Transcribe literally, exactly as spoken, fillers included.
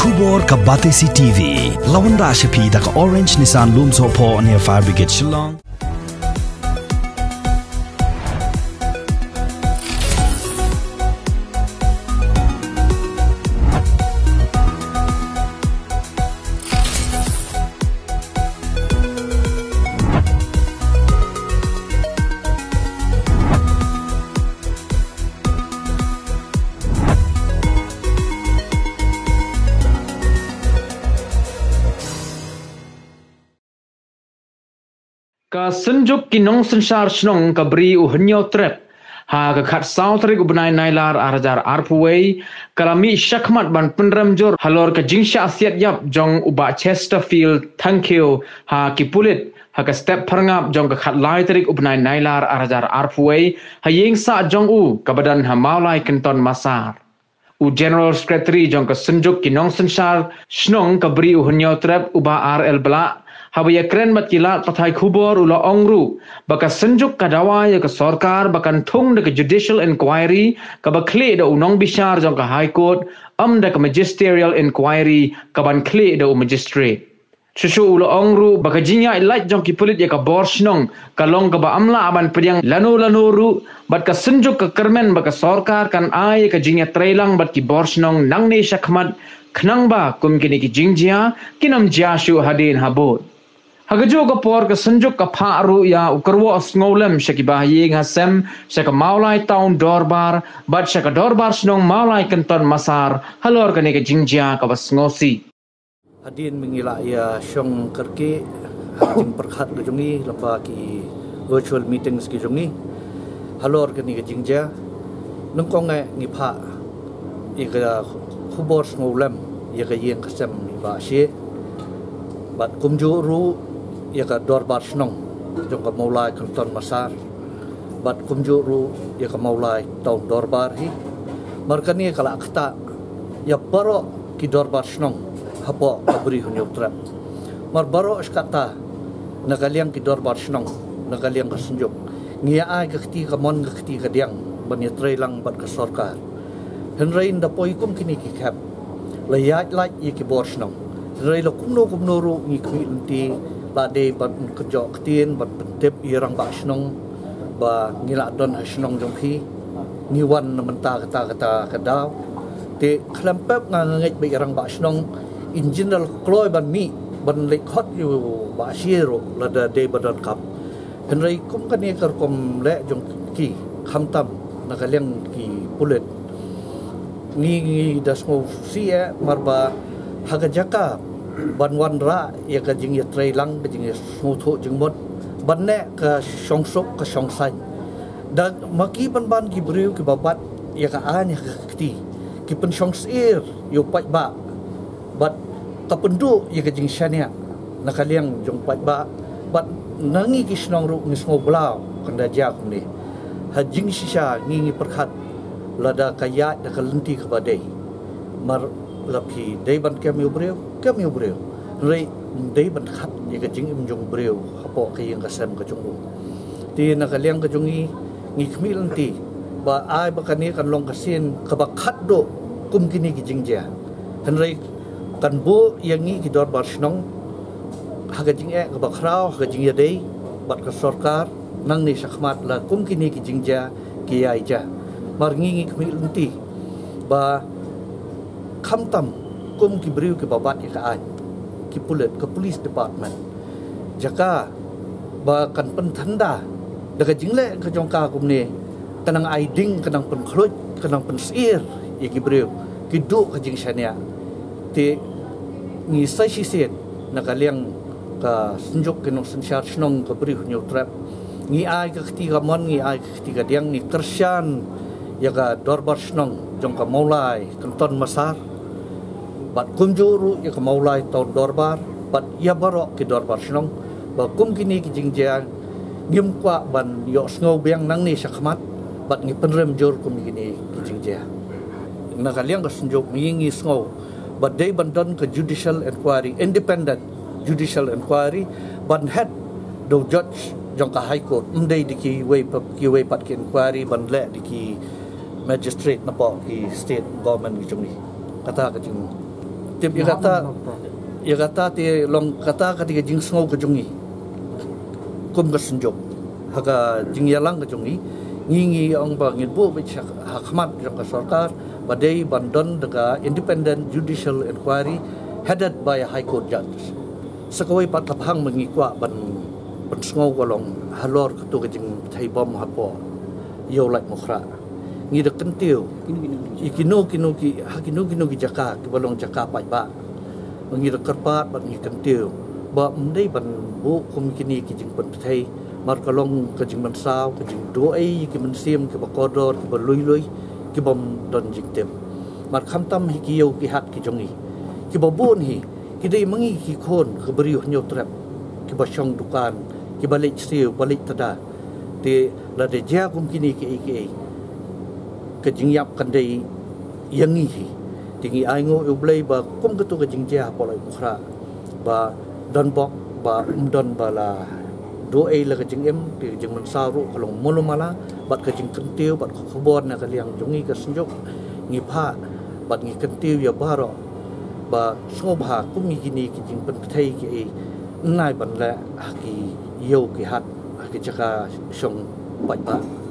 Khubor ka Batesi T V. Lawan da sha phi da ka Orange Nissan Lumsohphoh near Fire Brigade Shillong. Ka Synjuk ki Nongsynshar Shnong ka Bri u Hynñiewtrep ha ka khatsaw tarik u bnai Nailar ar hajar arphew wei ka la mih shakhmat ban pynrem jur halor ka jingshah siat ïap jong u Bah Chesterfield Thangkhiew ha ki pulit ha ka step pharngap jong ka khatlai tarik u bnai Nailar ar hajar arphew wei ha ïing sah jong u kaba don ha Mawlai Kynton Massar. U General Secretary jong ka Synjuk ki Nongsynshar Shnong ka Bri u Hynñiewtrep u Bah R L Blah haba ïakren bad ki lad pathai khubor u la ong ruh ba ka Synjuk ka dawa ïa ka sorkar ba kan thung da ka judicial inquiry kaba khlieh da u nongbishar jong ka High Court, ym da ka magisterial inquiry kaban khlieh da u magistrate. Shuh shuh u la ong ruh ba ka jingïaid lait jong ki pulit ïa ka bor shnong ka long kaba ym lah ban pdiang lano lano ruh, bad ka Synjuk ka kyrmen ba ka sorkar kan ai ïa ka jingïatreilang bad ki bor shnong nangne shakhmat khnang ba kum kine ki jingjia kin ym jia shuh hadien habud. Ha kajuh ka por ka Synjuk ka phah ruh ïa u kyrwoh sngewlem sha ki bahaïing hasem sha ka Mawlai Town Dorbar bad sha ka Dorbar Shnong Mawlai Kynton Massar halor kane ka jingjia kaba sngewsih. Hadien ba ngi la ïa shong kyrkieh ha ka jingpyrkhat ka jong ngi lyngba ki virtual meetings ki jong ngi halor kane ka jingjia, nyngkong eh ngi phah ïa ka khubor sngewlem ïa ka ïing ka sem i Bah Shieh bad kumjuh ruh ïa ka Dorbar Shnong jong ka Mawlai Kynton Massar bad kumjuh ruh ïa ka Mawlai Town Dorbar hi. Mar kane ka la ktah ïa baroh ki Dorbar Shnong hapoh ka Bri Hynñiewtrep. Mar baroh shi katta, na ka liang ki Dorbar Shnong, na ka liang ka Synjuk, ngi ïa ai ka kti kamon ka kti kadiang ban ïatreilang bad ka sorkar. Hynrei ynda poi kum kine ki khep la ïaid lait ïa ki bor shnong. Hynrei la kumno kumno ruh ngi khmih lynti, la dei ban kynjoh ktien ban pyntip ïa i rangbah shnong ba ngi la don ha shnong jong phi, ngi wan na mynta kata kata ka daw. Te khlem pep nga ngeit ba i rangbah shnong in jin da la kloi ban mih ban leit khot ïa u Bah Shieh ruh lada dei ba donkam. Hynrei kum kane ka rukom leh jong ki, khamtam na ka liang ki pulit, ngi ngi da sngewsih eh, marba ha ka jaka ban wanrah ïa ka jingïatreilang, ka jingïasngewthuh jingmut, ban neh ka shongsuk ka shongsaiñ, da ma ki pynban ki briew kiba bat ïa ka aiñ ha ka kti, ki pynshongshit ïa u paidbah bad ka pynduh ïa ka jingshaniah na ka liang jong u paidbah. Bad na ngi ki shnong ruh ngi sngew blah kan da jia kumne. Ha jingshisha ngi ngi pyrkhat lada ka ïaid da ka lynti kaba dei, mar la phi dei ban kem ïa u briew, kem ïa u briew. Hynrei dei ban khat ïa ka jingim jong u briew hapoh ka ïing ka sem ka jong u. Te na ka liang ka jong ngi, ngi khmih lynti ba ai ba kane kan long ka sien kaba khatduh kum kine ki jingjia. Hynrei kan buh ïa ngi ki Dorbar Shnong ha ka jingeh kaba khraw, ha ka jingïadei bad ka sorkar nangne shakhmat la kum kine ki jingjia ki ïai jia. Mar ngi ngi khmih lynti ba khamtam kum ki briew kiba bat ïa ka aiñ, ki pulit, ka police department, jaka ba kan pynthanda da ka jingleh ka jong ka kumne, ka nang ai ding, ka nang pynkhluit, ka nang pynsyier ïa ki briew ki duh ka jingshaniah. Te ngi sa shisien na ka liang ka Synjuk ki Nongsynshar Shnong ka Bri Hynñiewtrep, ngi ai ka kti kamon, ngi ai ka kti kadiang, ngi kyrshan ïa ka Dorbar Shnong jong ka Mawlai Kynton Massar bad kumjuh ruh ïa ka Mawlai Town Dorbar bad ïa baroh ki Dorbar Shnong ba kum kine ki jingjia ngim kwah ban ïohsngew biang nangne shakhmat bad ngi pynrem jur kum kine ki jingjia. Na ka liang ka Synjuk ngi ngi sngew ba dei ban don ka judicial inquiry, independent judicial inquiry, ban het da u judge jong ka High Court, ym dei da kiwei pat, kiwei pat ki inquiry ban leh da ki magistrate napoh ki state government ki jong ngi. Kata ka jing, Tip ïa kata, ïa kata te long kata ka dei ka jingsngew ka jong ngi kum ka Synjuk. Ha ka jingïalang ka jong ngi, ngi ngi ong ba ngin buh beit ha khmat jong ka sorkar ba dei ban don da ka independent judicial inquiry headed by a High Court judge. Sa kawei pat ka phang ba ngi kwah ban pynsngew ka long halor kato ka jingthei bom hapoh Ïew Laitumkhrah. Ngi da kyntiew ïa kino kino ki, ha kino kino ki jaka kiba long jaka paidbah. Ngi da kyrpad bad ngi kyntiew ba ym dei ban buh kum kine ki jingpynpthei, namar ka long ka jingmynsaw, ka jingduh ei ïa ki mynsiem kiba kordor, kiba lui lui, kibym don jingtip. Namar khamtam hi ki ïew ki hat ki jong ngi, kiba bun hi ki dei ma ngi ki khun ka briew Hynñiewtrep, kiba shong dukan, kiba leit siew, ba leit tda. Te lada jia kum kine kiei kiei, ka jingïap kan dei ïa ngi hi. Te ngi ainguh ïa U Blei ba kum kato ka jingjia hapoh Laitumkhrah ba don bok, ba ym don ba la duh ei la ka jingim, te ka jingmynsaw ruh ka long malu mala, bad ka jingkyntiew bad ka khubor na ka liang jong ngi ka Synjuk, ngi phah bad ngi kyntiew ïa baroh ba sngewbha kum ïa kine ki jingpynpthei kiei ym nai ban leh ha ki ïew ki hat, ha ki jaka shong paidbah.